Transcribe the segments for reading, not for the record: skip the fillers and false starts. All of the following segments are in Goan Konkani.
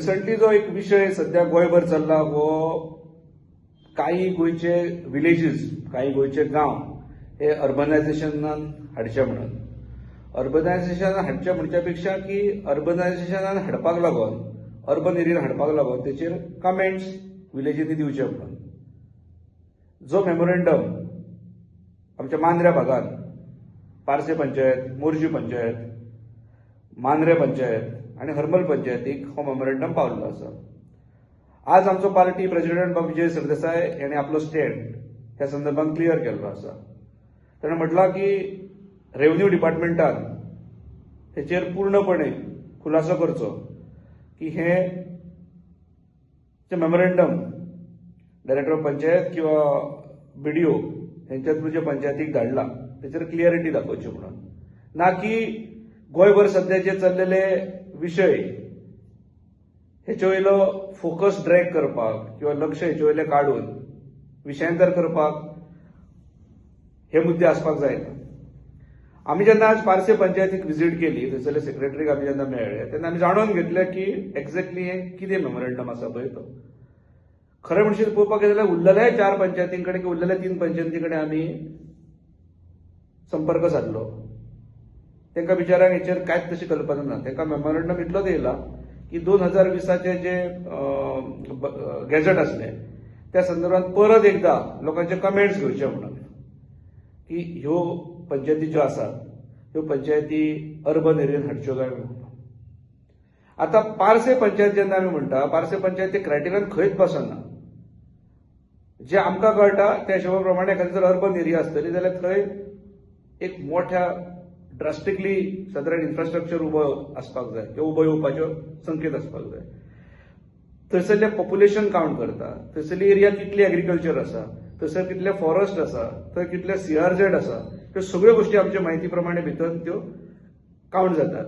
रिसंटली जो एक विशय सध्या गोंयभर चल्ला हो कांय गोंयचे विलेजीस, कांय गोंयचे गांव हे अर्बनायझेशनान हाडचे म्हणून. अर्बनायझेशनान हाडचे म्हणच्या पेक्षा की अर्बनायझेशनान हाडपाक लागून, अर्बन एरियेन हाडपाक लागून तेचेर कमेंट्स विलेजींनी दिवचे म्हणून जो मेमोरेंडम आमच्या मांद्र्या भागान पार्से पंचायत, मोरजी पंचायत, मांद्रे पंचायत आनी हरमल पंचायतीक हो मेमोरेंडम पावल्लो आसा. आज आमचो पार्टी प्रेसिडेंट बाब विजय सरदेसाय हाणें आपलो स्टँड ह्या संदर्भात क्लियर केल्लो आसा. ताणें म्हटलां की रेव्हन्यू डिपार्टमेंटान हेचेर पूर्णपणे खुलासो करचो की हें मेमोरेंडम डायरेक्टर ऑफ पंचायत किंवा बीडीओ हेंच्या थ्रू जे पंचायतीक धाडला तेचेर क्लियरिटी दाखोवची म्हणून, ना की गोंयभर सध्या जे चल्लेले विशय हेचे वयलो फोकस ड्रॅग करपाक किंवा लक्ष हेचे वयलें काडून विशयांतर करपाक हे मुद्दे आसपाक जायना. आमी जेन्ना आज पार्से पंचायतीक विजीट केली, थंयसरले सेक्रेटरीक आमी जेन्ना मेळ्ळे तेन्ना आमी जाणून घेतलें की एक्झॅक्टली हें कितें मेमोरेंडम आसा पळय तो. खरें म्हणशीत पळोवपाक गेलें जाल्यार उरलेल्या 4 पंचायतीं कडेन किंवा उरलेल्या 3 पंचायतीं कडेन आमी संपर्क सादलो. तांकां बिचाऱ्यांक हेचेर कांयच तशी कल्पना ना. तांकां मेमोरेंडम इतलोच येयला की 2020 जे गॅझेट आसलें त्या संदर्भात परत एकदा लोकांचे कमेंट्स घेवचे म्हणून की ह्यो पंचायती ज्यो आसात ह्यो पंचायती अर्बन एरियेन हाडच्यो काय म्हणून. आतां पार्से पंचायत जेन्ना आमी म्हणटा, पार्से पंचायत ते क्रायटेरियान खंयच बसना. जे आमकां कळटा त्या हिशोबा प्रमाणे एखादी जर अर्बन एरिया आसतली जाल्यार थंय एक मोठ्या ड्रास्टिकली सादारण इन्फ्रास्ट्रक्चर उबो आसपाक जाय किंवा उबो येवपाच्यो संकेत आसपाक जाय. थंयसरलें पॉप्युलेशन कावंट करता, थंयसरली एरिया कितली एग्रीकल्चर आसा, थंयसर कितले फॉरेस्ट आसा, थंय कितले सीआरझेड आसा, त्यो सगळ्यो गोश्टी आमच्या म्हायती प्रमाणे भितर त्यो कावंट जातात.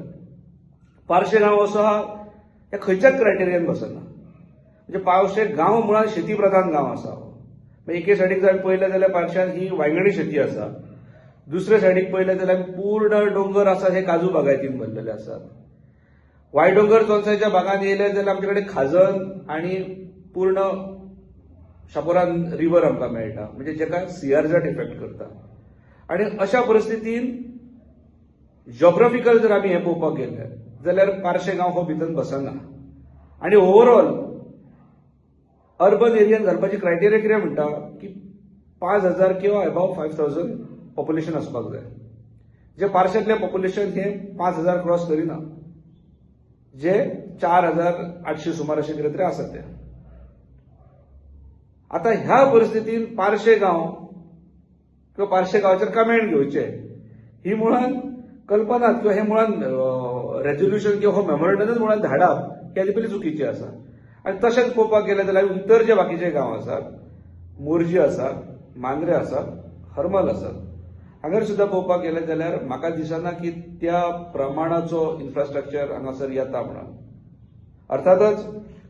पार्शे गांव असो आहा ह्या खंयच्याच क्रायटेरियान बसना. म्हणजे पार्शे गांव मुळात शेती प्रधान गांव आसा. एके सायडीक जर पळयलें जाल्यार पार्शान ही वांयगणी शेती आसा, दुसरे सायडीक पळयलें जाल्यार पूर्ण डोंगर आसा हे काजू बागायतीन भरलेले आसात. वायडोंगर चोनसाच्या भागान येयले जाल्यार आमचे कडेन खाजन आनी पूर्ण शापोरान रिवर आमकां मेळटा, म्हणजे जेका सीआरझेड इफेक्ट करता. आनी अशा परिस्थितीन जॉग्राफिकल जर आमी हें पळोवपाक गेले जाल्यार पार्शे गांव हो भितर बसना. आनी ओवरऑल अर्बन एरियान घालपाची क्रायटेरिया कितें म्हणटा की 5000 किंवा एबाव 5000 पॉप्युलेशन आसपाक जाय. जे पार्शांतलें पॉप्युलेशन हें 5000 क्रॉस करिना, जे 4800 सुमार अशें कितें तरी आसा तें. आतां ह्या परिस्थितीन पार्शे गांव किंवा पार्शे गांवाचेर कमेंट घेवचे ही मुळान कल्पना किंवा हे मुळान रेजोल्युशन किंवा हो मेमोरेंडमच मुळान धाडप ही आदी पयलीं चुकीची आसा. आनी तशेंच पळोवपाक गेलें जाल्यार इतर जे बाकीचे गांव आसात, मोरजी आसा, मांद्रे आसा, हरमल आसात, हांगर सुद्दां पळोवपाक गेलें जाल्यार म्हाका दिसना की त्या प्रमाणाचो इन्फ्रास्ट्रक्चर हांगासर येता म्हणून. अर्थातच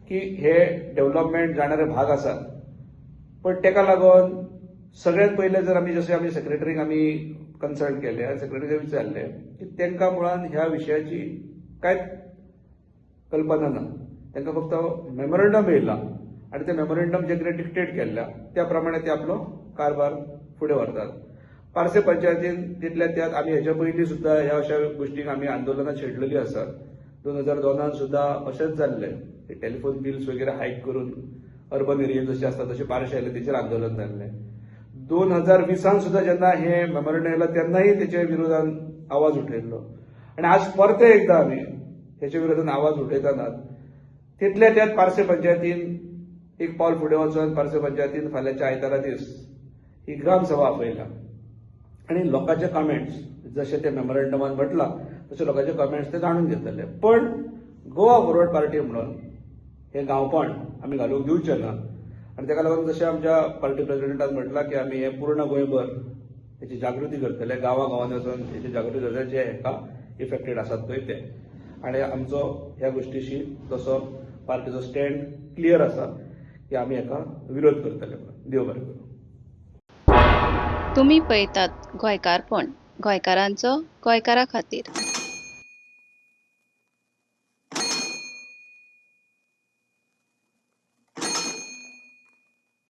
की हे डेव्हलपमेंट जाणारे भाग आसात, पण तेका लागून सगळ्यात पयलें जर आमी जशें आमी सेक्रेटरीक आमी कन्सल्ट केले आनी सेक्रेटरीक विचारलें की तांकां मुळान ह्या विशयाची कांयच कल्पना ना. तांकां फक्त मेमोरेंडम येयला आनी तें मेमोरेंडम जें कितें डिक्टेट केल्ल्या त्या प्रमाणे ते आपलो कारभार फुडें व्हरतात. पार्से पंचायतीन तितल्या त्यात आमी हेच्या पयलीं सुद्दां ह्या अशा गोश्टींक आमी आंदोलनां छेडलेलीं आसात. 2002 सुद्दां अशेंच जाल्लें, टेलिफोन बिल्स वगैरे हायक करून अर्बन एरियेन जशें आसता तशें पार्शे आयले तेचेर आंदोलन जाल्लें. 2020 सुद्दां जेन्ना हें मेमोरेंडम येयलां तेन्नाय तेच्या विरोधान आवाज उठयल्लो आनी आज परते एकदां आमी हेच्या विरोधान आवाज उठयतना तितल्या त्यात पार्से पंचायतीन एक पावल फुडें वचून पार्से पंचायतीन फाल्यांच्या आयतारा दीस ही ग्रामसभा आपयल्या आनी लोकांचे कमेंट्स जशे ते मेमोरेंडमान म्हटलां तशे लोकांचे कमेंट्स ते जाणून घेतले. पण गोवा फॉरवर्ड पार्टी म्हणून हें गांवपण आमी घालूंक दिवचें ना आनी ताका लागून जशें आमच्या पार्टी प्रेसिडेंटान म्हटलां की आमी हें पूर्ण गोंयभर हेची जागृती करतले, गांवा गांवांनी वचून हेची जागृती करतले जे हेका इफेक्टेड आसात पळय ते. आनी आमचो ह्या गोश्टीशी तसो पार्टीचो स्टँड क्लियर आसा की आमी हेका विरोध करतले म्हणून. देव बरें करूं. तुमी पळयतात गोंयकारपण, गोंयकारांचो गोंयकारा खातीर.